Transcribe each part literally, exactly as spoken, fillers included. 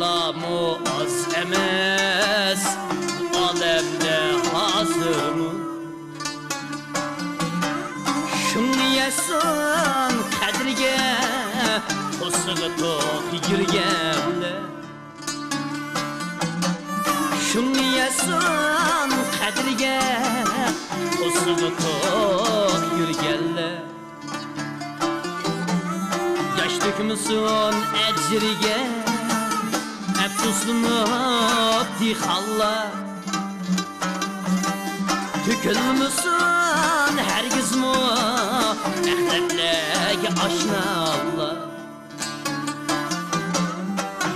لارمۇ ئاز ئەمەس بۇ ئالەمدە ھازىرمۇ. شۇڭا يەتسۇن قەدرىگە توسىغا توق يۈرگەنلەر. شۇڭا يەتسۇن قەدرىگە توسىغا توق يۈرگەنلەر. ياش تۆكمىسۇن ئەجرىگە ئەپسۇسلىنىپ دېھقانلار. تۆكۈلمىسۇن ھەرگىزمۇ مەخلەتلەرگە ئاشنالار.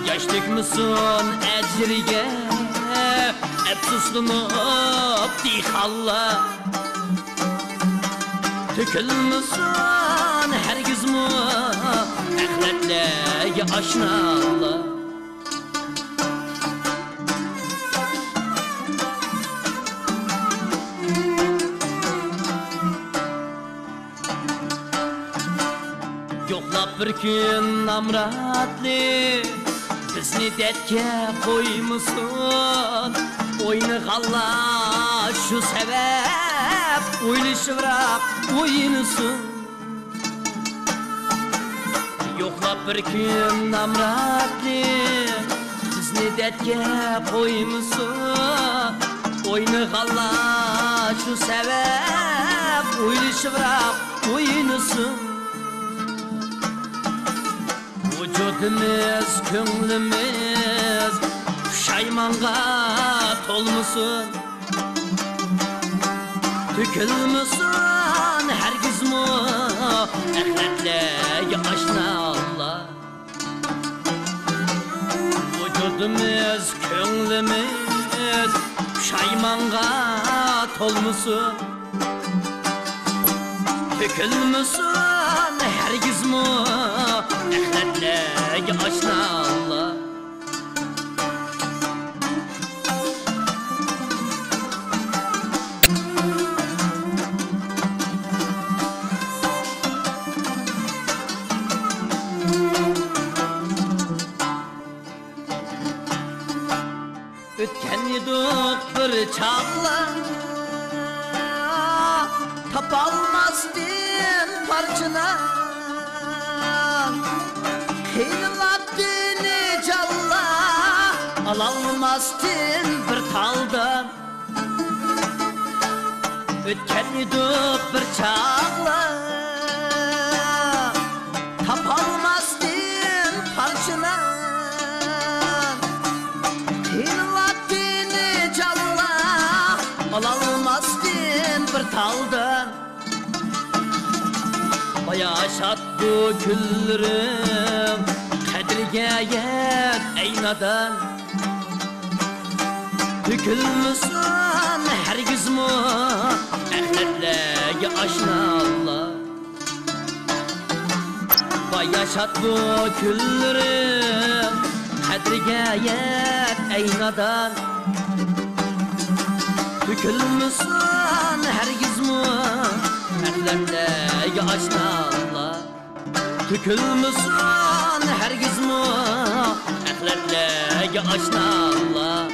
ياش تۆكمىسۇن ئەجرىگە ئەپسۇسلىنىپ دېھقانلار. تۆكۈلمىسۇن ھەرگىزمۇ مەخلەتلەرگە ئاشنالار. يوقلاپ بىر كۈن نامراتلىق بىزنى دەردكە قويمىسۇن. ئوينىغانلار شۇ سەۋەب ئويلىشىۋراق ئوينىسۇن. يوقلاپ بىر كۈن نامراتلىق بىزنى دەردكە قويمىسۇن. ئوينىغانلار شۇ سەۋەب ئويلىشىۋراق ئوينىسۇن. ۋۇجۇدىمىز، كۆڭلىمىز پۇشايمانغا تولمىسۇن. تۆكۈلمىسۇن ھەرگىزمۇ مەخلەتلەرگە ئاشنالار. ۋۇجۇدىمىز، كۆڭلىمىز پۇشايمانغا تولمىسۇن. تۆكۈلمىسۇن ھەرگىزمۇ مەخلەتلەرگە ئاشنالار. ئۆتكەن ئىدۇق بىر چاغلار، تاپالماستىن پارچە نان. قىينىلاتتى نىجاللار، ئالالماستىن بىر تال دان. ئۆتكەن ئىدۇق بىر چاغلار، تاپالماستىن پارچە نان. قىينىلاتتى نىجاللار، ئالالماستىن بىر تال دان. باياشات بۇ كۈنلىرىم، قەدرىگە يەت ئەي نادان. تۆكۈلمىسۇن ھەرگىزمۇ مەخلەتلەرگە ئاشنالار. باياشات بۇ كۈنلىرىم، قەدرىگە يەت ئەي نادان. تۆكۈلمىسۇن ھەرگىزمۇ مەخلەتلەرگە ئاشنالار. تۆكۈلمىسۇن ھەرگىزمۇ مەخلەتلەرگە ئاشنالار.